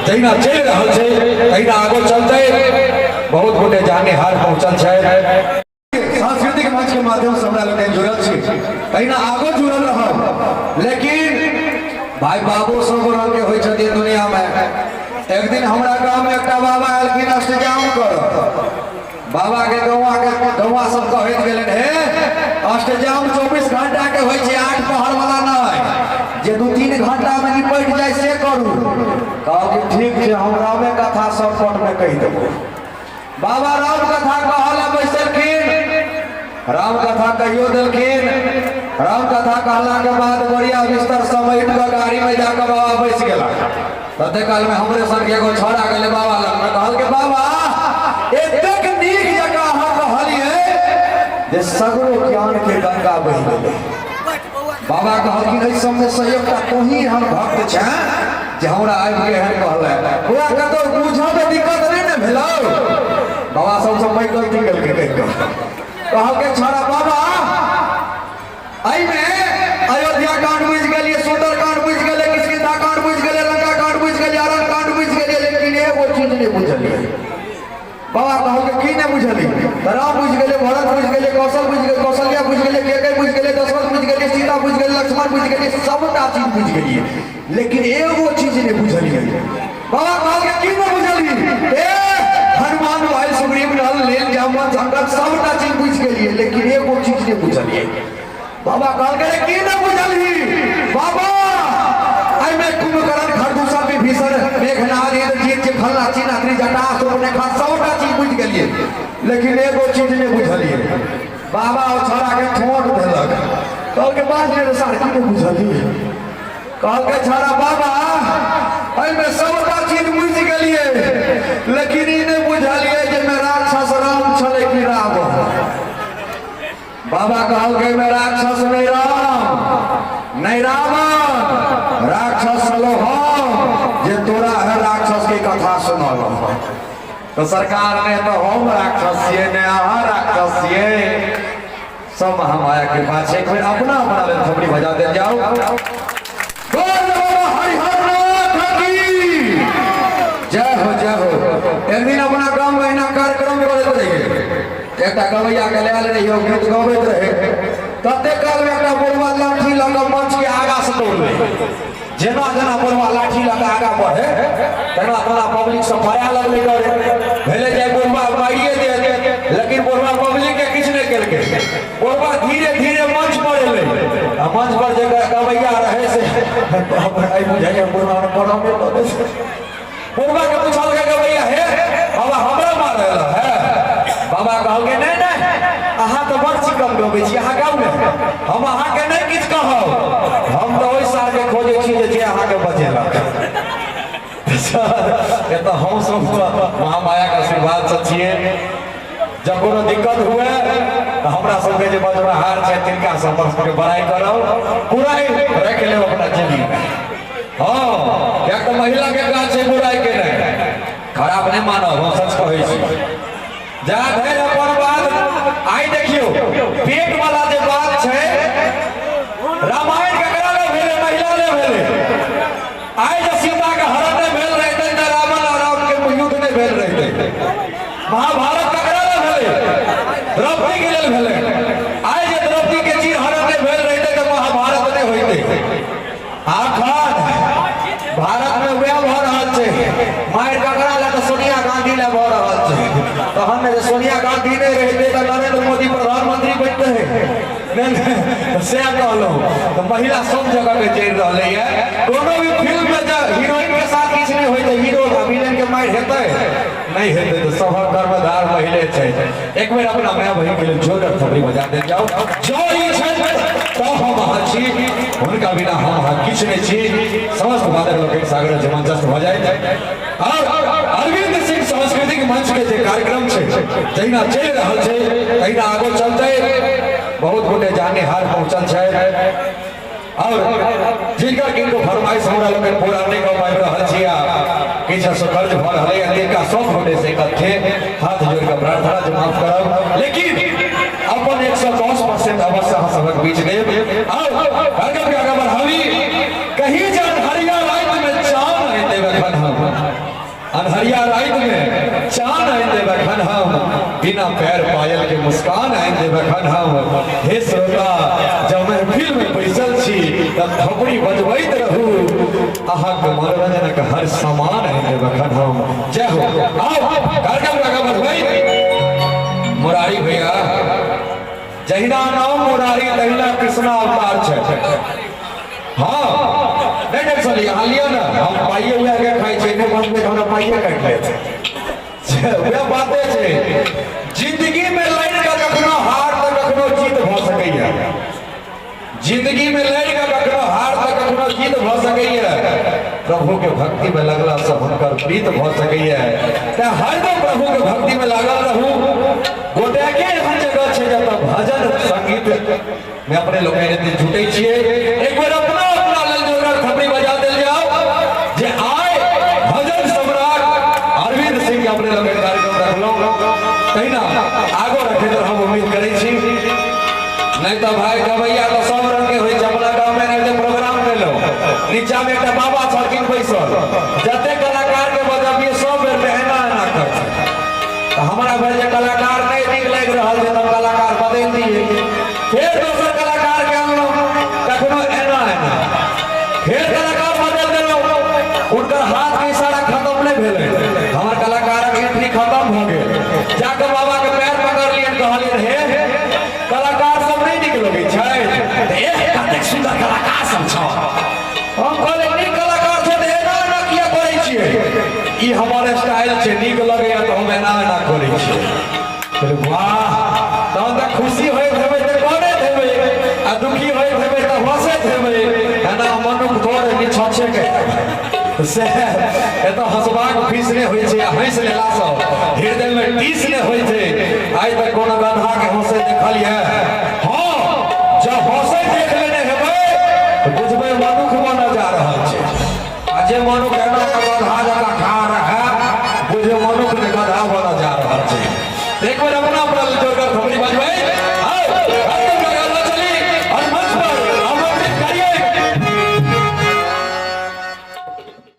जहिना चलि रहल छै तहिना आगो चलतै। बहुत गोटे जानिहार पहुँचल छै। सांस्कृतिक मंच के माध्यम से हमरा लोकनि जुड़ल छी, तहिना आगो जुड़ल रहब। लेकिन भाई बाबो सब रंग के होइ छथिन दुनिया में। एक दिन हमरा गाँव में एकटा बाबा आयल अष्टजाम कर। बाबा के गौआ के गौआ सब कहैत गेलन, हे अष्टजाम 24 घंटा के होइ छै, 8 पहर वाला नहि, जे 2-3 घंटा में निपटि जाय से करू। कहलखिन ठीक छै, हम रामे कथा सब पट में कहि देबो। बाबा राम कथा कहल बैसलखिन, राम कथा कहियो देलखिन। राम कथा कहला के बाद बोरिया बिस्तर समेट कऽ गाड़ी में जाकर बाबा बैस गेला। तते काल में हमरे संग एगो छोड़ा गेलै बाबा लग में, कहलकै बाबा एतेक नीक जकाँ अहाँ कहलियै जे सगरो ज्ञान के गंगा बहि गेलै। बाबा कहलखिन एहि सबमे से एकटा तोही एहन भक्त छें जे हमरा आबि के एहन कहले, ओकरा कतौ बुझऽ मे दिक्कत नहि ने भेलौ? बाबा सबसँ पैघ गलती केलकै कहि कऽ। कहलकै छोड़ा बाबा एहिमे अयोध्या कांड बुझि गेलियै, सुंदर कांड बुझि गेलियै, किष्किंधा कांड बुझि गेलियै, लंका कांड बुझि गेलियै, अरण कांड बुझि गेलियै, लेकिन एगो चीज नहि बुझलियै। बाबा कहलकै की नहि बुझलियै? तऽ राम बुझि गेलियै, भरत बुझि गेलियै, कौशल बुझि गेलियै, कौशल्या बुझि गेलियै, केकई बुझि गेलियै, दशरथ बुझि गेलियै, सीता बुझि गेलियै, लक्ष्मण बुझि गेलियै, सबटा चीज बुझि गेलियै, लेकिन एगो चीज नहि बुझलियै। बाबा कहलकै की नहि बुझलियै? ए हनुमान भाई सुग्रीव नल नील जामवंत शंकर सबटा चीज बुझि गेलियै, लेकिन एगो चीज नहि बुझलियै। बाबा कहलकै रे की नहि बुझलही? बाबा एहिमे कुंभकर्ण खरदूषण विभीषण मेघनाद इंद्रजीत जे फल्ला चिन्ह त्रिजटा सुर्पनेखा सबटा चीज बुझि गेलियै, लेकिन एगो चीज नहि बुझलियै। बाबा ओ छोड़ा के ठोक देलक, कहलकै बाज रे सार की नहि बुझलियै? कहलकै छोड़ा बाबा एहिमे सबटा चीज बुझि गेलियै, लेकिन ई नहि बुझलियै जे मे राक्षस राम छलै कि रावण। बाबा कहलकै मे राक्षस नहि राम नहि रावण, राक्षस छलो हम जे तोरा है राक्षस के कथा सुनल। तो सरकार ने तो हम राक्षस छियै ने अहाँ राक्षस छियै, सब महामाया कृपा छै। एक बेर अपना अपना लेल थपड़ी बजा देल जाओ। बोल बाबा हरिहर नाथ की जय हो, जय हो। एक दिन अपना गाँव में अहिना कार्यक्रम करैत रहियै, एकटा गवैया के लायल रहियै, गीत गबैत रहे। तते काल में एकटा बुढ़वा लाठी लऽ कऽ मंच के आगा से दौड़लै। जेना जेना बुढ़वा लाठी लऽ कऽ आगा बढ़े तेना तेना पब्लिक सब फरा लगलै। डरे भेलै जे बुढ़वा मारिए देत, लेकिन बुढ़वा पब्लिक के किछु नहि केलकै। बुढ़वा धीरे धीरे मंच पर एलै आ मंच पर जे गवैया रहे से एहि बुझाइए बुढ़वा बड़ा में दऽ दे। बुढ़वा के पूछलकै गवैया, हे बाबा हमरा मारल है? बाबा कहलकै नहि नहि, अहाँ तऽ बड़ चिकन गबै छी, अहाँ गाउ ने, हम अहाँके नहि किछु कहब, हम तऽ ओहि सालके खोजै छी जे अहाँके बजेलक। सर एतऽ हम सब महामायाके आशीर्वादसँ छियै। जब कोनो दिक्कत हुए तऽ हमरा सबके जे बजबहार छै तिनका से हमर सबके बड़ाइ करब, बुराइ राखि लेब अपना जेबीमे। हाँ, किएक तऽ महिला के काज छै बुराइ के। नहि खराब नहि मानब, हम सच कहै छी। जा धरि अपन बात आइ देखियौ, पेट वाला जे बात छै, रामायण ककरा ले भेलै? महिला ले भेलै। आइ जे सीता के हरण नहि भेल रहितै तऽ रावण और राम के युद्ध नहि भेल रहितै। महाभारत ककरा ले भेलै? द्रौपदी के लेल भेलै। आइ जे द्रौपदी के चीर हरण नहि भेल रहितै तऽ महाभारत नहि होइतै। आखन भारत में वएह भऽ रहल छै, मारि ककरा लए? तऽ सोनिया गांधी लए भऽ रहल छै। तहन ने जे सोनिया गांधी नहि रहितै तऽ नरेंद्र मोदी प्रधानमंत्री बनतै नहि? नहि सएह कहलहुँ, तऽ महिला सब जगह के चलि रहलैए। कोनो भी फिल्म में जब हीरोइन के साथ किछु नहि होइ तऽ हीरो आ विलेन के मारि हेतै? नहि हेतै। तऽ सभक कर्मधार महिले छै। एक बेर अपना माय बहिन के लेल जोरदार थपड़ी बजा देल जाओ। जो ई छथि तऽ हम अहाँ छी, हुनका बिना हम अहाँ किछु नहि छी। समस्त बादल लोकनि सागर जे मंचस्थ भऽ जाए। और अरविंद सिंह सांस्कृतिक मंच के जे कार्यक्रम छै जहिना चलि रहल छै तहिना आगो चलतै। बहुत गोटे जानिहार पहुँचल छै और जिनकर किनको फरमाइश हमरा लोकनि पूरा नहि कऽ पाबि रहल छी आ किछु असौकर्य भऽ रहलै, तिनका सब गोटे से इकट्ठे हाथ जोड़ि कऽ प्रार्थना जे माफ करब, लेकिन अपन 110% अवश्य अहाँ सबक बीच देब और कार्यक्रम के आगा बढ़ाबी। कहीं जन हरिया राति में चान हेतै एखन हम अन्हरिया राति में चान आनि देब एखन हम, बिना पैर पायल के मुस्कान आनि देब एखन हम। हे श्रोता, जब महफिल में बैसल छी तब थपड़ी बजबैत रहू, अहाँके मनोरंजनक हर सामान आनि देब एखन हम। जय हो। आओ कार्यक्रम आगाँ बढ़बै। मुरारी भैया, जहिना नाम मुरारी तहिना कृष्णा अवतार छै। हाँ, नहीं टेंशन लिया, हाँ लिया ना, हम पाइए उहे के खाइ छै, नहि बनबै तऽ हमरा पाइए काटि लेत। वएह बाते छै, जिंदगी में लड़ि कऽ कखनो हार तऽ कखनो जीत भऽ सकैया। जिंदगी में लड़ि कऽ कखनो हार तऽ कखनो जीत भऽ सकैया। प्रभु के भक्ति में लगला से हुनकर प्रीत भऽ सकैया। तें हरदम प्रभु के भक्ति में लागल रहू। गोटेके एहन जगह छै जतऽ भजन संगीत में अपने लोग एते जुटै छियै। एक बेर अपना अपना लेल जोरदार थपड़ी बजा देल जाओ जे आइ भजन सम्राट अरविंद सिंह के अपने लोग कार्यक्रम रखलहुँ, तहिना आगो रखैत रहब उम्मीद करै छी। नहीं तो भाई गवैया तो सब रंग के होइ छै। अपना गाँव में एनाहिते प्रोग्राम केलहुँ, नीचा में एकटा बाबा छलखिन बैसल, जते कलाकार के बजबियै सब बेर में एना एना करथिन। तऽ हमरा भेल जे कलाकार नहि नीक लागि रहल छै, तऽ कलाकार बदलि दियै। फेर दोसर कलाकार के अनलहुँ, कखनो एना एना, फेर कलाकार बदलि देलहुँ। हुनकर हाथ के इशारा खत्म नहि भेलै, हमर कलाकारक एंट्री खत्म भऽ गेल। जाकऽ बाबा के पैर पकड़लियनि, कहलियनि, हे कलाकार सब नहि नीक लगै छै? तऽ एह, कतेक सुन्दर कलाकार सब छौ। हम कहलियै, नीक कलाकार छै तऽ एना एना किया करै छियै? ई हमर स्टाइल छै, नीक लगैया तऽ हम एना एना करै छियै। कहलियै, वाह, तहन तऽ खुशी होइत हेबै तऽ करैत हेबै, आ दुखी होइत हेबै तऽ हँसैत हेबै। एना मनुख थोड़े निछछे के से एतऽ हँसबाक फीस नहि होइ छै, आ हँसि लेलासँ हृदयमे टीस नहि होइ छै। आइ तक कोनो गदहाके हँसैत देखलियै? हँ, जब हँसैत देख लेने हेबै तऽ बुझबै मनुख बनऽ जा रहल छै। आ जे मनुख एना कऽ गदहा जकाँ